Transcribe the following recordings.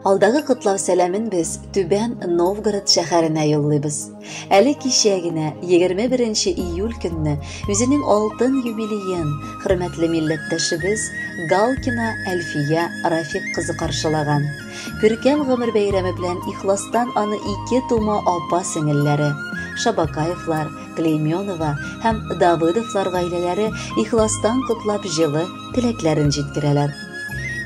Алдагы котлау сәламен без Түбән Новгород шәһәренә юллыйбыз. Әле кичә генә, 21 июль көнне, үзенең алтын юбилеен хөрмәтле милләттәшебез Галкина Әлфия Рафик кызы каршылаган. Күркәм гомер бәйрәме белән ихластан аны ике тума апа-сеңелләре, Шабакаевлар, Клейменова һәм Давыдовлар гаиләләре ихластан котлап җылы теләкләрен җиткерәләр.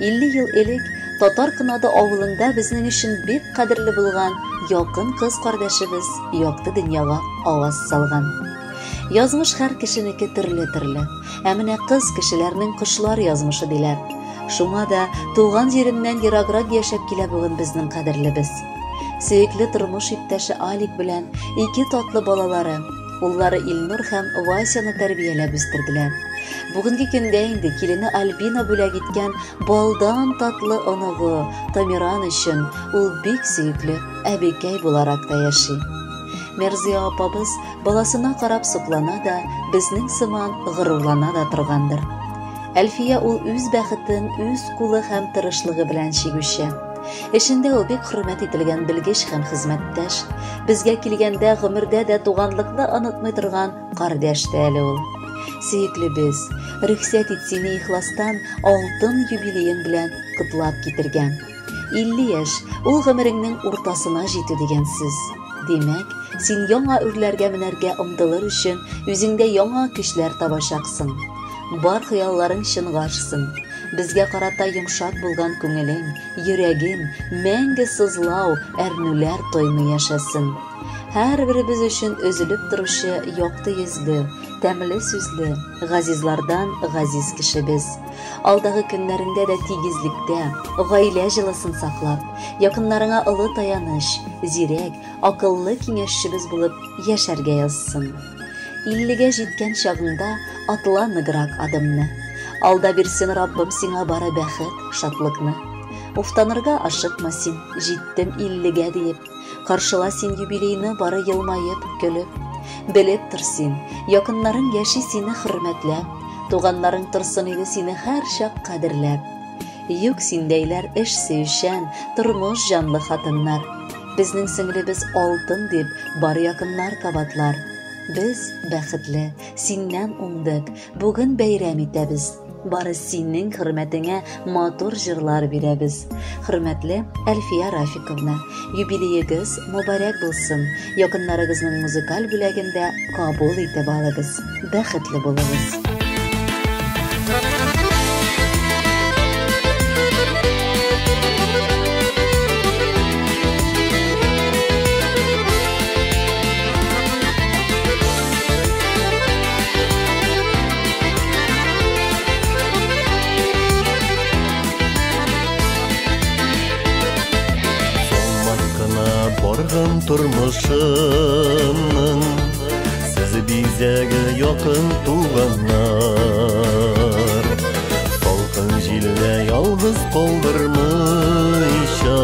50 ел элек Татар Кынады авылында безнең өчен бик кадерле булган якын кыз кардәшебез якты дөньяга аваз салган. Язмыш һәр кешенеке төрле-төрле. Ә менә кыз кешеләрнең кошлар язмышы диләр. Шуңа да туган җиреннән ераграк яшәп килә бүген безнең кадерлебез. Сөекле тормыш иптәше Алик белән ике татлы балалары, уллары Илнур һәм Васяны тәрбияләп үстерделәр. Бүгенге көндә инде килене Альбина бүләк иткән балдан татлы оныгы Тамиран өчен ул бик сөекле әбекәй буларак та яши. Мәрзия апабыз баласына карап соклана да, безнең сыман горурлана да торгандыр. Әлфия ул үз бәхетен үз кулы һәм тырышлыгы белән чигүче. Эшендә ул бик хөрмәт ителгән белгеч һәм хезмәттәш. Безгә килгәндә гомердә дә туганлыкны онытмый торган кардәш тә әле ул. Сөеклебез, рөхсәт ит сине ихластан алтын юбилеең белән котлап китергә. 50 яшь, ул гомереңнең уртасына җитү дигән сүз. Димәк, син яңа үрләргә менәргә омтылыр өчен үзеңдә яңа көчләр табачаксың. Бар хыялларың чынга ашсын. Безгә карата йомшак булган күңелең, йөрәгең мәңге сызлау, әрнүләр тоймый яшәсен. Һәрберебез өчен өзелеп торучы якты йөзле, тәмле сүзле, газизлардан газиз кешебез. Алдагы көннәреңдә дә тигезлектә, гаилә җылысын саклап, якыннарыңа олы таяныч, зирәк, акыллы киңәшчебез булып яшәргә язсын. Иллегә җиткән чагыңда атла ныграк адымны. Алда бирсен Раббым сиңа бары бәхет, шатлыкны. Уфтанырга ашыкма син, җиттем иллегә диеп. Каршыла син юбилейны бары елмаеп, көлеп. Белеп тор син, якыннарың яши сине хөрмәтләп, туганнарың торсын иде сине һәрчак кадерләп. Юк синдәйләр эш сөючән, тормыш җанлы хатыннар. Безнең сеңлебез алтын дип бар якыннар кабатлар. Без бәхетле, синнән уңдык, бүген бәйрәм итәбез. Бары синең хөрмәтеңә матур җырлар бирәбез. Хөрмәтле Әлфия Рафиковна, юбилеегыз мөбарәк булсын. Якыннарыгызның музыкаль бүләген дә кабул итеп алыгыз. Бәхетле булыгыз. Салмак кына барган тормышымның Сез бизәге якын туганнар. Салкын җилдә ялгыз калдырмыйча,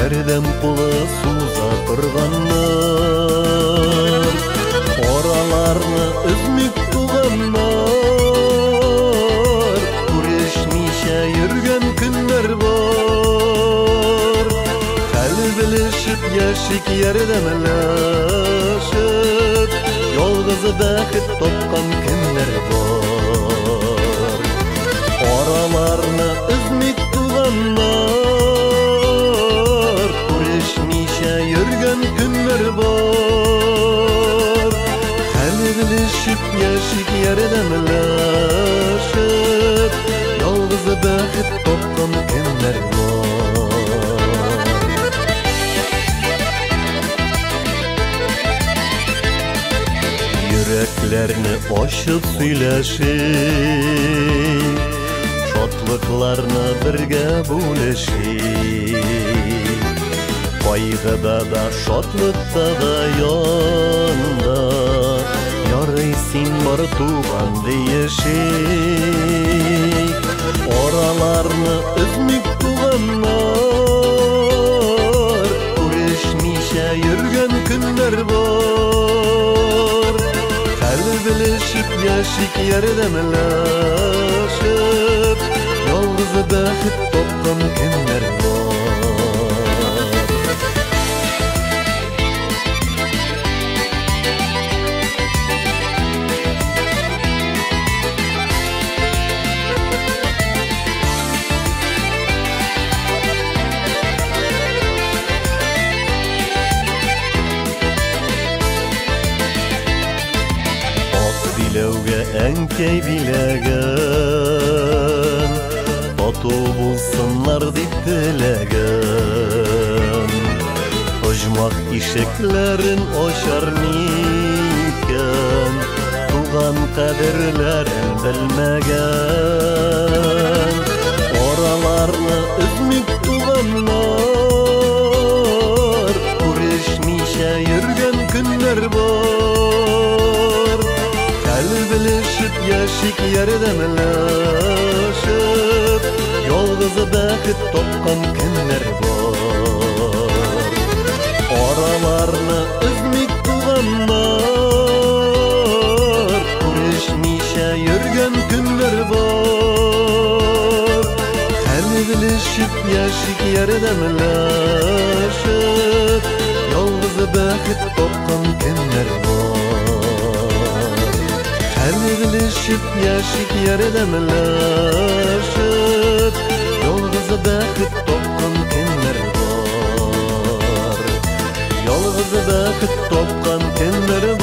ярдәм кулы суза торганнар. Араларны өзмик туганнар, күрешмичә йөргән көннәр бар. Хәл белешеп яшик, ярдәмләшеп, ялгыз бәхет тапкан кемнәр бар. Араларны өзмик туганнар, күрешмичә йөргән көннәр бар. Хәл белешеп яшик, ярдәмләшеп, ялгыз бәхет тапкан кемнәр бар. Йөрәкләрне ачып сөйләшик, шатлыкларны бергә бүлешик. Кайгыда да, шатлыкта да янда, ярый син бар туган диешик. Араларны өзмик туганнар, күрешмичә йөргән көннәр бар. Хәл белешеп яшик, ярдәмләшеп, ялгыз бәхет тапкан кемнәр бар. әнкәй биләгән, тату булсыннар дип теләгән. Оҗмах ишекләрен ачар микән, туган кадерләрен белмәгән. Араларны өзмик туганнар, күрешмичә йөргән көннәр бар. Хәл белешеп яшик, ярдәмләшеп, ялгыз бәхет тапкан көннәр бар. Араларны өзмик туганнар, күрешмичә йөргән көннәр бар. Хәл белешеп яшик, ярдәмләшеп, ялгыз бәхет тапкан көннәр бар. Хәл белешеп яшик, ярдәмләшеп, ялгыз бәхет тапкан көннәр бар. Ялгыз бәхет тапкан көннәр бар.